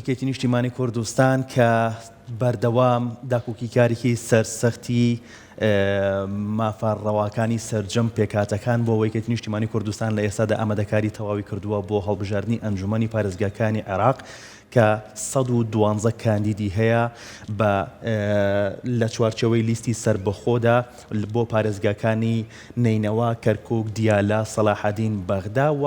یەکێتی نیشتیمانی کوردستان کە بەردەوام داکۆکیکارێکی سەرسەختی مافە ڕەواکانی سەرجەم پێکهاتەکان بۆ یەکێتی نیشتیمانی کوردستان لە ئێستادا ئامادەکاری تەواوی کردووە بۆ هەڵبژاردنی ئەنجومەنی پارێزگاکانی عێراق کە 112 کاندیدی هەیە بە لە چوارچێوەی لیستی سەربەخۆدا بۆ پارێزگاکانی نەینەوا، کەرکوک، دیالە، سەلاحەدین، بەغدا و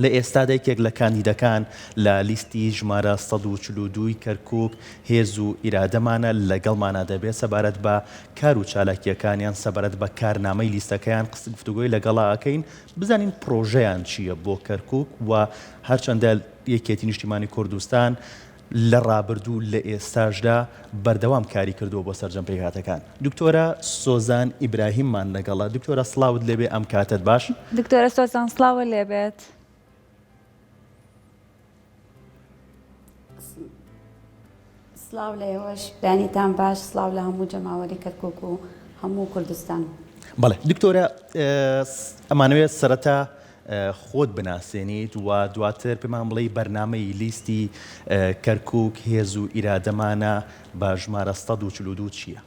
لە ئێستادا یەکێک لە کاندیدەکان لە لیستی ژمارە 142 ی کەرکوک هێز و ئیرادەمانە لەگەڵمانا دەبێت سەبارەت بە کار و چالاکییەکانیان سەبارەت بە کارنامەی لیستەکەیان قس گفتوگۆی لەگەڵا ئەکەین بزانین پرۆژەیان چییە بۆ کەرکوک و هەرچەندە یەکێتی نیشتیمانی کوردستان لە ڕابردوو لە ئێستاشدا بەردەوام کاری کردووە بۆ سەرجەم پێکهاتەکان. دکتۆرە سۆزان ئیبراهیممان لەگەڵە. دکتۆرە سڵاوت لێبێ ئەم کاتەت باش. دکتۆرە سۆزان سڵاوت لێبێت. سڵاو لە ئێوەش بەیانیتان باش سڵاو لە هەموو جەماوەری کەرکوک و هەموو کوردستان. بەڵێ دکتۆرە ئەمانەوێت سەرەتا خۆت بناسێنیت و دواتر پێمان بڵێی بەرنامەی لیستی کەرکوک هێز و ئیرادەمانە بە ژمارە 142 چییە؟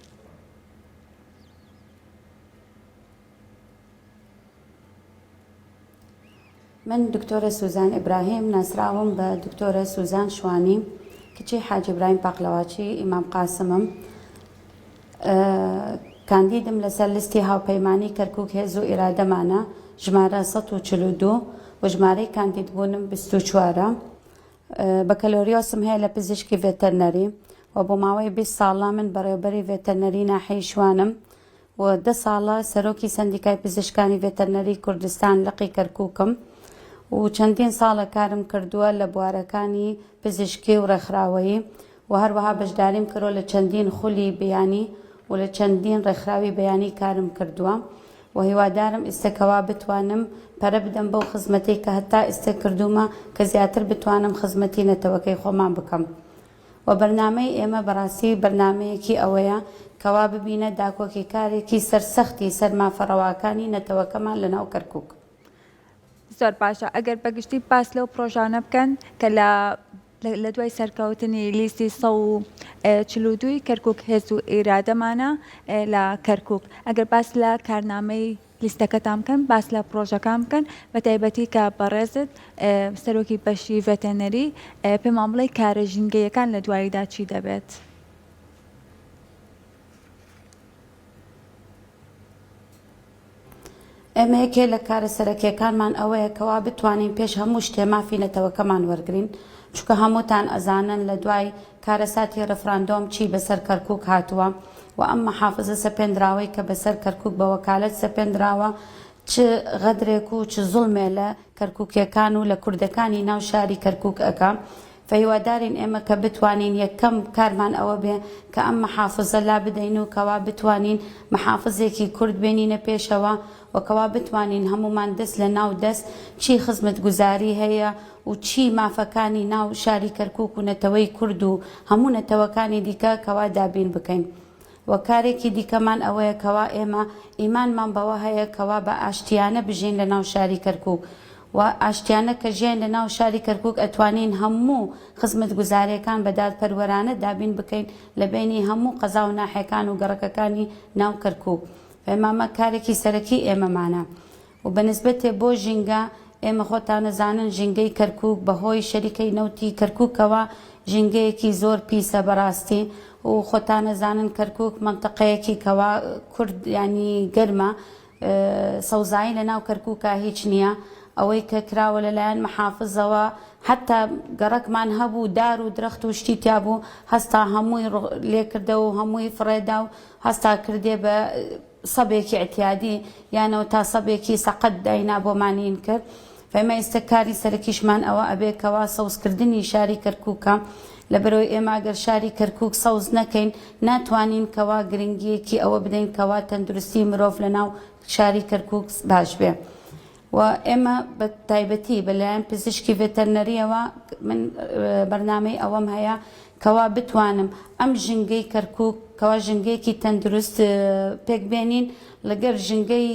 من دکتۆرە سوزان ئیبراهیم ناسراوم بە دکتۆرە سوزان شوانی کچی حاجی ئیبراهیم پاقلەواچی ئیمام قاسمم کاندیدم لەسەر لیستی هاوپەیمانی کەرکوک هێز و ئیرادەمانە ژمارە 142 و ژمارەی کاندیدبوونم 24 ە. بەکەلۆریۆسم هەیە لە پزیشکی ڤێتەرنەری و بۆ ماوەی 20 ساڵە من بەڕێوەبەری ڤێتەرنەری ناحیەی شوانم و دە ساڵە سەرۆکی سەندیکای پزیشکانی ڤێتەرنەری کوردستان لقی کەرکوکم و چەندین ساڵە کارم کردووە لە بوارەکانی پزیشکی و ڕێکخراوەیی و هەروەها بەشداریم کردوە لە چەندین خولی بیانی و لە چەندین ڕێکخراوی بیانی کارم کردوە و هیوادارم ئیستە کەوا بتوانم پەرە بدەم بەو خزمەتەی کە هەتا ئیستە کردومە کە زیاتر بتوانم خزمەتی نەتەوەکەی خۆمان بکەم و بەرنامەی ئێمە بەڕاستی بەرنامەیەکی ئەوەیە کەوا ببینە داکۆکیکارێکی سەرسەختی سەر مافە ڕەواکانی نەتەوەکەمان لەناو کەرکوک. زۆر باشە ئەگەر بەگشتی باس لەو پرۆژانە بکەن کە لە لە دوای سەرکەوتنی لیستی 142 ی کەرکوک هێز و ئیرادەمانە لە کەرکوک ئەگەر باس لە کارنامەی لیستەکەتان بکەن باس لە پرۆژەکان بکەن بە تایبەتی کە بەڕێزت سەرۆکی بەشی ڤێتێنەری پێمان بڵێ کارە ژینگەیەکان لە دواییدا چی دەبێت؟ ئێمە یەکێ لە کارە سەرەکیەکانمان ئەوەیە کەوا بتوانین پێش هەموو شتێ مافی نەتەوەکەمان وەرگرین چونکە هەمووتان ئەزانن لە دوای کارەساتی ڕفراندۆم چی بەسەر کەرکوک هاتووە و ئەم مەحافزە سەپێندراوەی کە بەسەر کەرکوک بە وەکالەت سەپێندراوە چ غەدرێک و چ زوڵمێ لە کەرکوکیەکان و لە کوردەکانی ناو شاری کەرکوک ئەکا فهیوادارین ئێمە کە بتوانین یەکەم کارمان ئەوە بێ کە ئەم محافزە لا بدەین و کەوا بتوانین محافزێکی کورد بێنینە پێشەوە و کەوا بتوانین هەموومان دەست لە ناو دەست چی خزمەتگوزاری هەیە و چی مافەکانی ناو شاری کەرکوک و نەتەوەی کورد و هەموو نەتەوەکانی دیکە کەوا دابین بکەین. وە کارێکی دیکەمان ئەوەیە کەوا ئێمە ئیمانمان بەوە هەیە کەوا بە ئاشتیانە بژین لە ناو شاری کەرکوک و ئاشتیانە کە ژیاین لە ناو شاری کەرکوک ئەتوانین هەموو خزمەتگوزارێکان بە دادپەروەرانە دابین بکەین لە بەینی هەموو قەزا و ناحیەکان و گەڕەکەکانی ناو کەرکوک ئەمە کارێکی سەرەکی ئێمەمانە. و بە نسبەتێ بۆ ژینگە، ئێمە خۆتان ئەزانن ژینگەی کەرکوک بە هۆی شەریکەی نەوتی کەرکوکەوە ژینگەیەکی زۆر پیسە بەراستی و خۆتان ئەزانن کەرکوک مەنتەقەیەکی کەوا کورد یانی گەرمە سەوزایی لە ناو کەرکوکا هیچ نیە ئەوەی کە کراوە لە لایەن محافزەوە حەتا گەڕەکمان هەبوو دار و درەخت و شتی تیا بوو هەستا هەمووی لێکردەوە و هەمووی فڕێدا و هەستا کردێ بە سەبێکی ئیعتیادی یانەوە تا سەبێکی سەقەت داینا بۆمان ین کرد فەیمە ئیستە کاری سەرەکیشمان ئەوە ئەبێ کەوا سەوزکردنی شاری کەرکوکە لەبەرئەوەی ئێمە ئەگەر شاری کەرکوک سەوز نەکەین ناتوانین کەوا گرنگیەکی ئەوە بدەین کەوا تەندروستی مرۆڤ لەناو شاری کەرکوک باش بێ. و ئێمە بە تایبەتی بە لایەن پزیشکی ڤێتەرنەریەوە من بەرنامەی ئەوەم هەیە کەوا بتوانم ئەم ژینگەی کەرکوک کەوا ژینگەیەکی تەندروست پێک بێنین لەگەر ژینگەی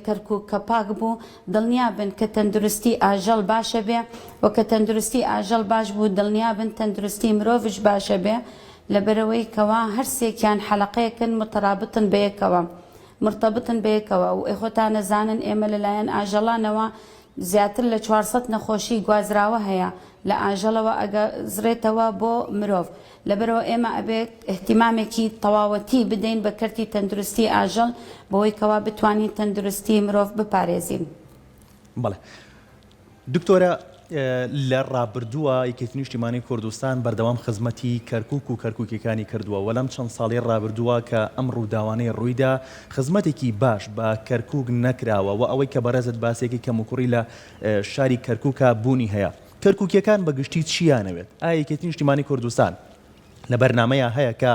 کەرکوک کە پاک بوو دڵنیا بن کە تەندروستی ئاژەڵ باشە بێ و کە تەندروستی ئاژەڵ باش بوو دڵنیا بن تەندروستی مرۆڤش باشە بێ لەبەرئەوەی کەوا هەرسێکیان حەلەقەیەکن مترابطن بەیەکەوە مرتبطن بەیەکەوە و خۆتان ئەزانن ئێمە لەلایەن ئاژەڵانەوە زیاتر لە 400 نەخۆشی گوازراوە هەیە لە ئاژەڵەوە ئەگەزرێتەوە بۆ مرۆڤ لەبەرئەوە ئێمە ئەبێت ئیهتیمامێکی تەواوەتی بدەین بە کەرتی تەندروستی ئاژەڵ بەوەی کەوا بتوانین تەندروستی مرۆڤ بپارێزین. بەڵێ دکتۆرە لە ڕابردووە یەکێتی نیشتیمانی کوردستان بەردەوام خزمەتی کەرکوک و کەرکوکیەکانی کردووە وە لەم چەند ساڵەی ڕابردووە کە ئەم ڕووداوانەی ڕوویدا خزمەتێکی باش بە کەرکوک نەکراوە وە ئەوەی کە بەڕێزت باسێکی کەموکوڕی لە شاری کەرکوکا بوونی هەیە کەرکوکیەکان بە گشتی چیانەوێت ئایا یەکێتی نیشتیمانی کوردستان لە بەرنامەیا هەیە کە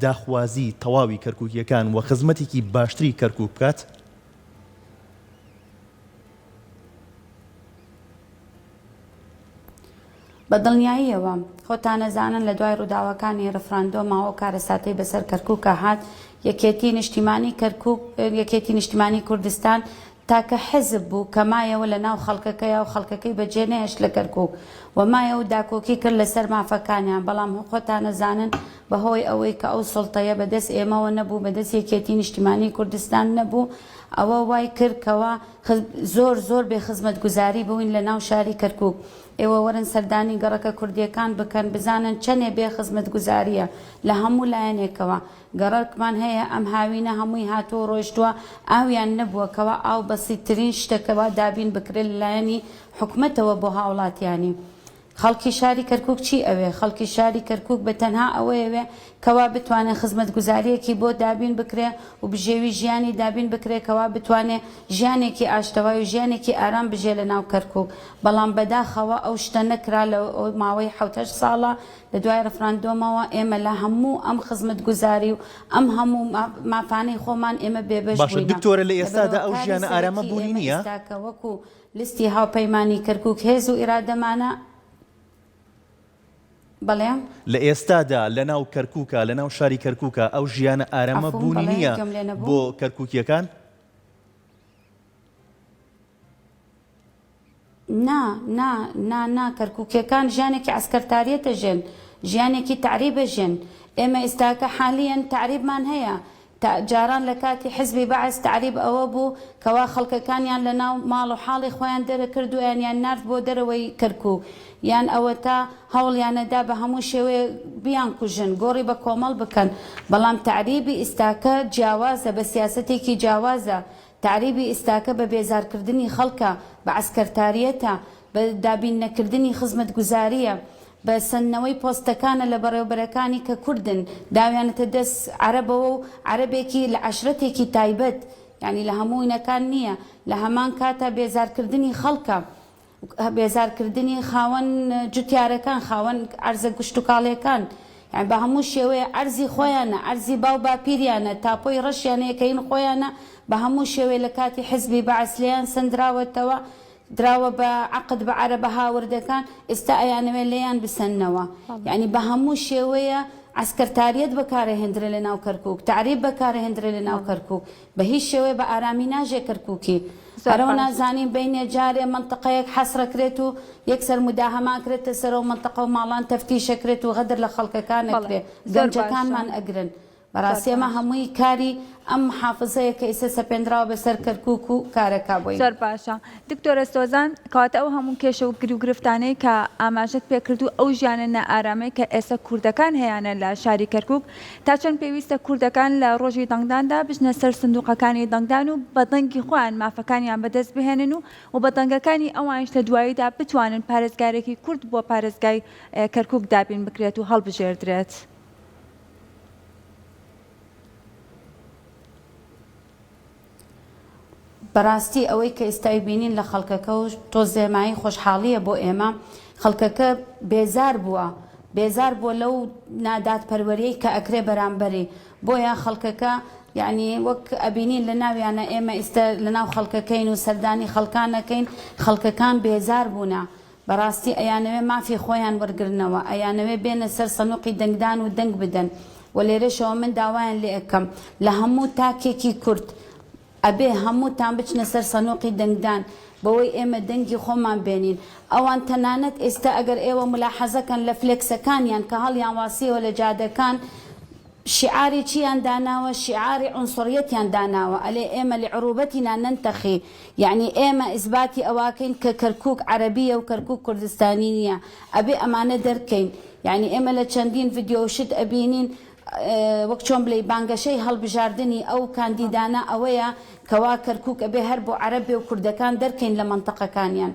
داخوازی تەواوی کەرکوکیەکان وە خزمەتێکی باشتری کەرکوک بکات؟ بە دڵنیاییەوە، خۆتان ئەزانن لە دوای ڕووداوەکانی ڕفراندۆمەوە ئەو کارەساتەی بەسەر کەرکوکا هات، یەکێتی نیشتیمانی کەرکوک، یەکێتی نیشتیمانی کوردستان تاکە حزب بوو کە مایەوە لە ناو خەڵکەکەیا و خەڵکەکەی بە جێ نەهێشت لە کەرکوک و مایەوە و داکۆکی کرد لەسەر مافەکانیان، بەڵام خۆتان ئەزانن بە هۆی ئەوەی کە ئەو سوڵتەیە بە دەست ئێمەوە نەبوو، بە دەست یەکێتی نیشتیمانی کوردستان نەبوو، ئەوە وای کرد کەوا زۆر زۆر بێ خزمەتگوزاری بووین لە ناو شاری کەرکوک. ئێوە وەرن سەردانی گەڕەکە کوردییەکان بکەن بزانن چەنێ بێ خزمەتگوزارییە لە هەموو لایەنێکەوە. گەڕەکمان هەیە ئەم هاوینە هەمووی هاتووە و ڕۆیشتووە ئاویان نەبووە کەوا ئاو بەسیتترین شتە کەوا دابین بکرێت لە لایەنی حکومەتەوە بۆ هاوڵاتیانی. خەڵکی شاری کەرکوک چی ئەوێ؟ خەڵکی شاری کەرکوک بە تەنها ئەوەیەوێ کەوا بتوانێ خزمەتگوزاریەکی بۆ دابین بکرێ و بژێوی ژیانی دابین بکرێ کەوا بتوانێ ژیانێکی ئاشتەوای و ژیانێکی ئارام بژێ لە ناو کەرکوک بەڵام بەداخەوە ئەو شتە نەکرا لە ماوەی حەوت هەشت ساڵە لە دوای ڕفراندۆمەوە ئێمە لە هەموو ئەم خزمەتگوزاری و ئەم هەموو مافانەی خۆمان ئێمە بێبەش باشە بووینە دکتۆرە لە ئێستادا لەبەرئەوە ئەو کاری ژیانە ئارامە سەرەکی بوونی ئێمە نییە؟ ئێستاکە وەکو لیستی هاوپەیمانی کەرکوک هێز و ئیرادەمانە بەڵێ. لە ئێستادا لە ناو کەرکوکا لە ناو شاری کەرکوکا ئەو ژیانە ئارامە عەفوم بوونی بەڵێ نییە گوێم لێ نەبوو. بۆ کەرکوکیەکان؟ نا نا نا نا کەرکوکیەکان ژیانێکی عەسکەرتاریەت ئەژێن ژیانێکی تەعریب ئەژێن ئێمە ئیستاکە حالیەن تەعریبمان هەیە تا جاران لە کاتی حزبی بەعس تەعریب ئەوە بوو کەوا خەڵکەکانیان لە ناو ماڵ و حاڵی خۆیان دەرەکرد و یانیان نارد بۆ دەرەوەی کەرکوک یان ئەوەتا هەوڵیانەدا بە هەموو شێوەیەک بیانکوژن گۆڕی بە کۆمەڵ بکەن بەڵام تەعریبی ئیستاکە جیاوازە بە سیاسەتێکی جیاوازە تەعریبی ئیستاکە بە بێزارکردنی خەڵکە، بە عەسکەرتاریەتە، بە دابین نەکردنی خزمەتگوزاریە، بە سەندنەوەی پۆستەکانە لە بەڕێوبەرەکانی کە کوردن، داویانەتە دەست عەرەبەوە و عەرەبێکی لە عەشرەتێکی تایبەت، یانی لە هەمووینەکان نیە، لە هەمان کاتا بێزارکردنی خەڵکە. بێزارکردنی خاوەن جوتیارەکان، خاوەن عەرزە گشتوکاڵیەکان، یانی بە هەموو شێوەیە عەرزی خۆیانە، عەرزی باو باپیریانە، تاپۆی ڕەشیانە یەکەین خۆیانە، بە هەموو شێوەیە لە کاتی حزبی بەعس لێیان سەندراوەتەوە، دراوە بە عەقد بە عەرەبە هاوردەکان، ئێستا ئەیانەوێ لێیان بسەننەوە. یانی بە هەموو شێوەیە عەسکەرتاریەت بەکارەهێندرێ لە ناو کەرکوک، تەعریب بەکارەهێندرێ لە ناو کەرکوک، بە هیچ شێوەیە بە ئارامی ناژێ کەرکوکی. زۆر ئەرەوە باش. نازانین بەینێ جارێ مەنتقەیەک حەسرەکرێت و یەکسەر موداهەمە ئەکرێتە سەرەو مەنتقەو ماڵان تەفتیش ئەکرێت و غەدر لە خەڵکەکان بەڵێ ئەکرێ زۆر باشە. گەنجەکانمان ئەگرن زۆر بەڕاستی ئەمە باش. هەمووی کاری ئەم محافزەیە کە ئیسە سەپێندراوە بەسەر کەرکوک و کارەکا بۆی. زۆر باشە دکتۆرە سۆزان کەواتە ئەو هەموو کێشە و گیروگرفتانەی کە ئاماژەت پێکرد و ئەو ژیانە نائارامەی کە ئێستا کوردەکان هەیانە لە شاری کەرکوک تا چەند پێویستە کوردەکان لە ڕۆژی دەنگداندا بچنە سەر سندوقەکانی دەنگدان و بە دەنگی خۆیان مافەکانیان بەدەست بهێنن و و بە دەنگەکانی ئەوانیش لە دواییدا بتوانن پارێزگارێکی کورد بۆ پارێزگای کەرکوک دابین بکرێت و هەڵبژێردرێت؟ بەراستی ئەوەی کە ئیستا ئەیبینین لە خەڵکەکە و تۆزێ مایەی خۆشحاڵیە بۆ ئێمە خەڵکەکە بێزار بووە بێزار بووە لەو نادادپەروەریەی کە ئەکرێ بەرامبەری بۆیە خەڵکەکە یەعنی وەک ئەبینین لە ناویانە ئێمە ئیستە لە ناو خەڵکەکەین و سەردانی خەڵکان ئەکەین خەڵکەکان بێزار بوونە بەڕاستی ئەیانەوێ مافی خۆیان وەرگرنەوە ئەیانەوێ بێنە سەر سەنوقی دەنگدان و دەنگ بدەن وە لێرەشەوە من داوایان لێ ئەکەم لە هەموو تاکێکی کورد ئەبێ هەمووتان بچنە سەر سەنوقی دەنگدان بەوەی ئێمە دەنگی خۆمان بێنین ئەوان تەنانەت ئێستا ئەگەر ئێوە ملاحەزە کەن لە فلێکسەکانیان کە هەڵیان واسیەوە لە جادەکان شیعاری چیان داناوە شیعاری عونسڕیەتیان داناوە ئەلێ ئێمە لعروبتنا ننتخی یەعنی ئێمە ئیسباتی ئەوەکەین کە کەرکوک عەرەبیە و کەرکوک کوردستانی نیە ئەبێ ئەمانە دەرکەین یەعنی ئێمە لە چەندین ڤیدیۆ و شت ئەبینین وەک چۆن بلێی بانگەشەی هەڵبژاردنی ئەو کاندیدانە ئەوەیە کەوا کەرکوک ئەبێ هەر بۆ عەرەب بێ و کوردەکان دەرکەین لە مەنتەقەکانیان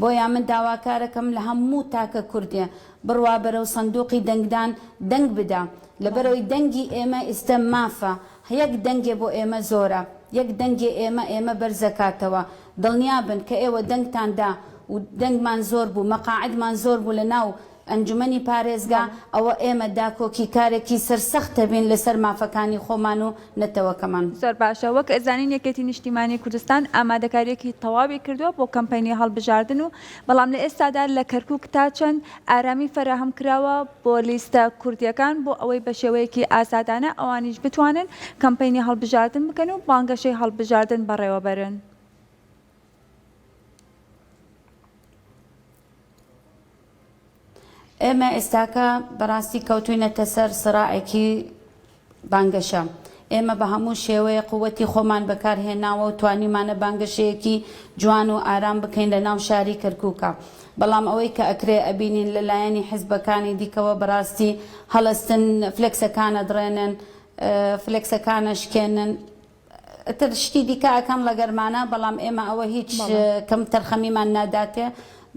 بۆیە من داواکارەکەم لە هەموو تاکە کوردێ بڕوا بەرەو سەندوقی دەنگدان دەنگ بدا لەبەرئەوەی دەنگی ئێمە ئیستە مافە یەک دەنگێ بۆ ئێمە زۆرە یەک دەنگێ ئێمە ئێمە بەرزەکاتەوە دڵنیابن کە ئێوە دەنگتان دا و دەنگمان زۆر بوو مەقاعدمان زۆر بوو لە ناو ئەنجومەنی پارێزگا، ئەوە ئێمە داکۆکیکارێکی سەرسەخت دەبین لەسەر مافەکانی خۆمان و نەتەوەکەمان. زۆر باشە، وەک ئەزانین یەکێتی نیشتیمانی کوردستان ئامادەکاریەکی تەواوی کردووە بۆ کەمپەینی هەڵبژاردن و بەڵام لە ئێستادا لە کەرکوک تا چەند ئارامی فەراهەم کراوە بۆ لیستە کوردیەکان بۆ ئەوەی بە شێوەیەکی ئازادانە ئەوانیش بتوانن کەمپەینی هەڵبژاردن بکەن و بانگەشەی هەڵبژاردن بەڕێوەبەرن؟ ئێمە ئێستاکە بەڕاستی کەوتوینەتە سەر سڕاعێکی بانگەشە. ئێمە بە هەموو شێوەیە قووەتی خۆمان بەکار هێناوە و توانیومانە بانگەشەیەکی جوان و ئارام بکەین لە ناو شاری کەرکووکا. بەڵام ئەوەی کە ئەکرێ ئەبینین لە لایەنی حیزبەکانی دیکەوە بەڕاستی هەڵەستن فلێکسەکان ئەدڕێنن، فلێکسەکان ئەشکێنن. ئیتر شتی دیکە ئەکەن ڵەگەرمانە بەڵام ئێمە ئەوە هیچ کەم تەرخەمیمان ناداتێ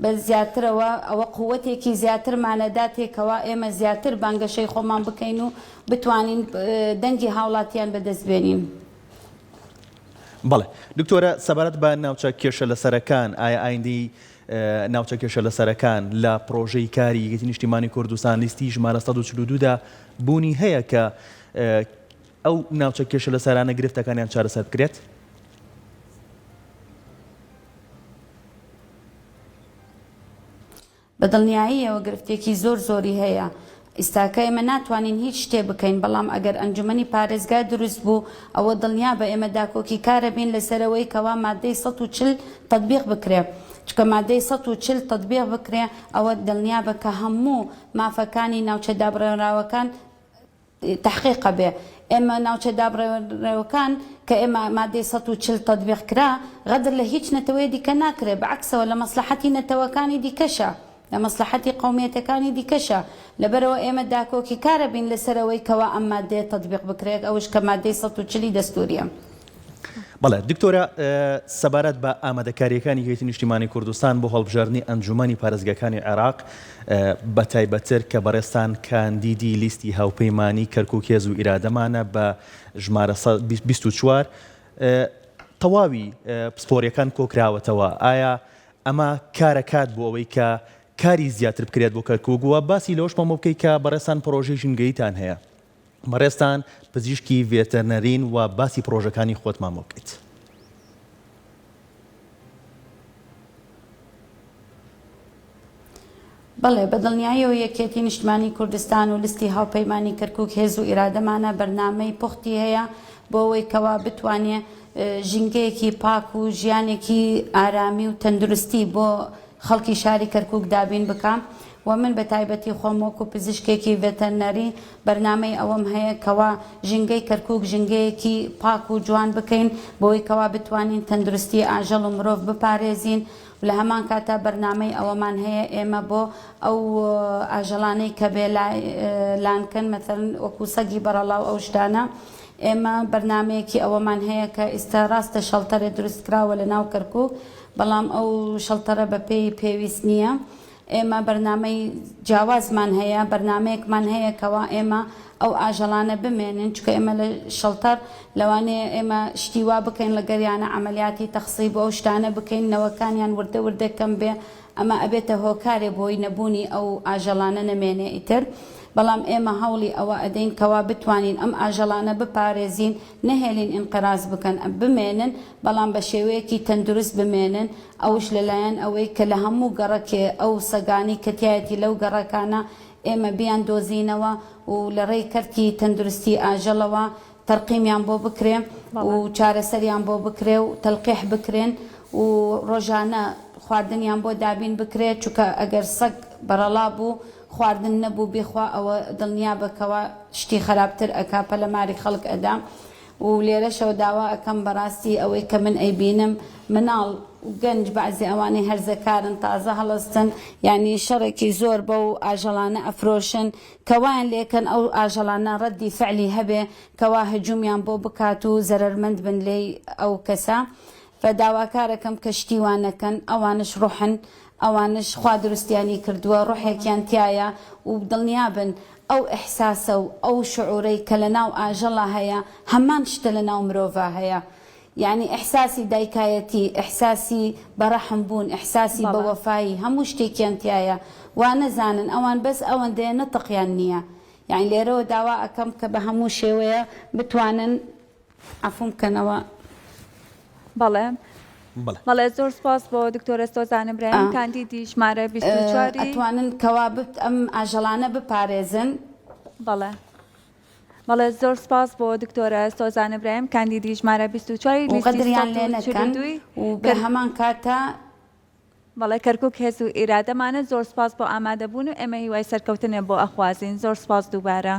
بە زیاترەوە ئەوە قوەتێکی زیاترمانە داتێ کەوا ئێمە زیاتر بانگەشەی خۆمان بکەین و بتوانین دەنگی هاوڵاتیان بەدەست بێنین. بەڵێ دکتۆرە سەبارەت بە ناوچە کێشە لەسەرەکان ئایا ئایندەی ناوچە کێشە لەسەرەکان لە پڕۆژەی کاری یەکێتی نیشتیمانی کوردستان لیستی ژمارە 142 دا بوونی هەیە کە ئەو ناوچە کێشە لەسەرانە گرفتەکانیان چارەسەر بکرێت؟ بە دڵنیاییەوە گرفتێکی زۆر زۆری هەیە، ئیستاکە ئێمە ناتوانین هیچ شتێ بکەین، بەڵام ئەگەر ئەنجومەنی پارێزگا دروست بوو ئەوە دڵنیابە ئێمە داکۆکیکارەبین لەسەرئەوەی کەوا ماددەی 140 تەتبیق بکرێ، چونکە ماددەی 140 تەتبیق بکرێ ئەوە دڵنیابە کە هەموو مافەکانی ناوچە دابڕێنراوەکان تەحقیقە بێ ئێمە ناوچە دابڕێنراوەکان کە ئێمە مادەی 140 تەتبیق کرا غەدر لە هیچ نەتەوەیە دیکە ناکرێ بە عەکسەوە لە مەسلەحەتی نەتەوەکانی دیکەشە لە مەسلەحەتی قەومیەتەکانی دیکەشە لەبەرئەوە ئێمە داکۆکیکارە بین لەسەر ئەوەی کەوا ئەم مادەیە تەتبیق بکرێت ئەوش کە مادەی 140 ی دەستوریە. بەڵێ دکتۆرە سەبارەت بە ئامادەکارییەکانی یەکێتی نیشتیمانی کوردستان بۆ هەڵبژاردنی ئەنجوومەنی پارێزگاکانی عێراق بە تایبەتتر کە بەڕێزتان کاندیدی لیستی هاوپەیمانی کەرکوک هێز و ئیرادەمانە بە ژمارە 24 تەواوی پسپۆریەکان کۆکراوەتەوە ئایا ئەمە کارەکات بۆ ئەوەی کە کاری زیاتر بکرێت بۆ کەرکوک و باسی لەوەشمان بۆ بکەیت کە بەڕێزتان پڕۆژەی ژینگەییتان هەیە بەڕێزتان پزیشکی ڤێتەرنەرین و باسی پڕۆژەکانی خۆتمان بۆ بکەیت. بەڵێ، بە دڵنیاییەوە یەکێتی نیشتمانی کوردستان و لستی هاوپەیمانی کەرکوک هێز و ئیرادەمانە بەرنامەی پوختی هەیە بۆ ئەوەی کەوا بتوانێ ژینگەیەکی پاک و ژیانێکی ئارامی و تەندروستی بۆ خەڵکی شاری کەرکوک دابین بکا و من بە تایبەتی خۆم وەکو پزیشکێکی ڤێتەرنەری بەرنامەی ئەوەم هەیە کەوا ژینگەی کەرکوک ژینگەیەکی پاک و جوان بکەین بۆی کەوا بتوانین تەندروستی ئاژەڵ و مرۆڤ بپارێزین و لە هەمان کاتا بەرنامەی ئەوەمان هەیە ئێمە بۆ ئەو ئاژەڵانەی کە بێ لانکەن مەسەلەن وەکو سەگی بەڕەڵا و ئەو شتانە ئێمە بەرنامەیەکی ئەوەمان هەیە کە ئیستا ڕاستە شەڵتەرێ دروست کراوە لە ناو کەرکوک بەڵام ئەو شەڵتەرە بە پێی پێویست نییە. ئێمە بەرنامەی جیاوازمان هەیە، بەرنامەیەکمان هەیە کەوا ئێمە ئەو ئاژەڵانە بمێنن، چونکە ئێمە لە شەڵتەر لەوانەیە ئێمە شتی وا بکەین ڵەگەریانە عەمەلیاتی تەخسیب و ئەو شتانە بکەین نەوەکانیان وردە وردە کەم بێ، ئەمە ئەبێتە هۆکارێ بۆی نەبوونی ئەو ئاژەڵانە نەمێنێ ئیتر. بەڵام ئێمە هەوڵی ئەوە ئەدەین کەوا بتوانین ئەم ئاژەڵانە بپارێزین نەهێلین ئینقراز بکەن بمێنن بەڵام بە شێوەیەکی تەندروست بمێنن ئەوش لەلایەن ئەوەی کە لە هەموو گەڕەکێ ئەو سەگانەی کە تیایەتی لەو گەڕەکانە ئێمە بیاندۆزینەوە و لە ڕێی کەرتی تەندروستی ئاژەڵەوە تەرقیمیان بۆ بکرێ و چارەسەریان بۆ بکرێ و تەلقیح بکرێن و ڕۆژانە خواردنیان بۆ دابین بکرێ چونکە ئەگەر سەگ بەڕەڵا بوو خواردن نەبوو بیخوا ئەوە دڵنیابە کەوا شتی خەراپتر ئەکا پەلەماری خەڵک ئەدا و لێرەشەوە داوا ئەکەم بەڕاستی ئەوەی کە من ئەیبینم مناڵ و گەنج بەعزی ئەوانەی هەرزەکارن تازە هەڵەستن یانی شەڕێکی زۆر بەو ئاژەڵانە ئەفرۆشن کە وایان لێکەن ئەو ئاژەڵانە ڕەدی فعلی هەبێ کەوا هجومیان بۆ بکات و زەرەرمەند بن لێی ئەو کەسە فە داواکارەکەم کە شتی وا نەکەن ئەوانش ڕوحن ئەوانش خوا دروستیانی کردووە ڕوحێکیان تیایە و دڵنیابن ئەو ئیحساسە و ئەو شعورەی کە لە ناو ئاژەڵا هەیە هەمان شتە لە ناو مرۆڤا هەیە یانی ئیحساسی دایکایەتی ئیحساسی بە ڕەحم بوون ئیحساسی بە وەفایی هەموو شتێکیان تیایە وا نەزانن ئەوان بەس ئەوەندەیە نتقیان نییە یانی لێرەوە داوا ئەکەم کە بە هەموو شێوەیە بتوانن عەفوم بکەنەوە. بەڵێ بەڵێ زۆر سپاس بۆ دکتۆرە سۆزان ابراهیم کاندیدی ژمارە 24 ئەتوانن کەوا ئەم ئاژەڵانە بپارێزن. بەڵێ بەڵێ زۆر سپاس بۆ دکتۆرە سۆزان ابراهیم کاندیدی ژمارە 24 و غەدریان لێ نەکەن و بە هەمان کاتا. بەڵێ کەرکوک هێز و ئیرادەمانە زۆر سپاس بۆ ئامادەبوون و ئێمە هیوای سەرکەوتنێ بۆ ئەخوازین زۆر سپاس دووبارە.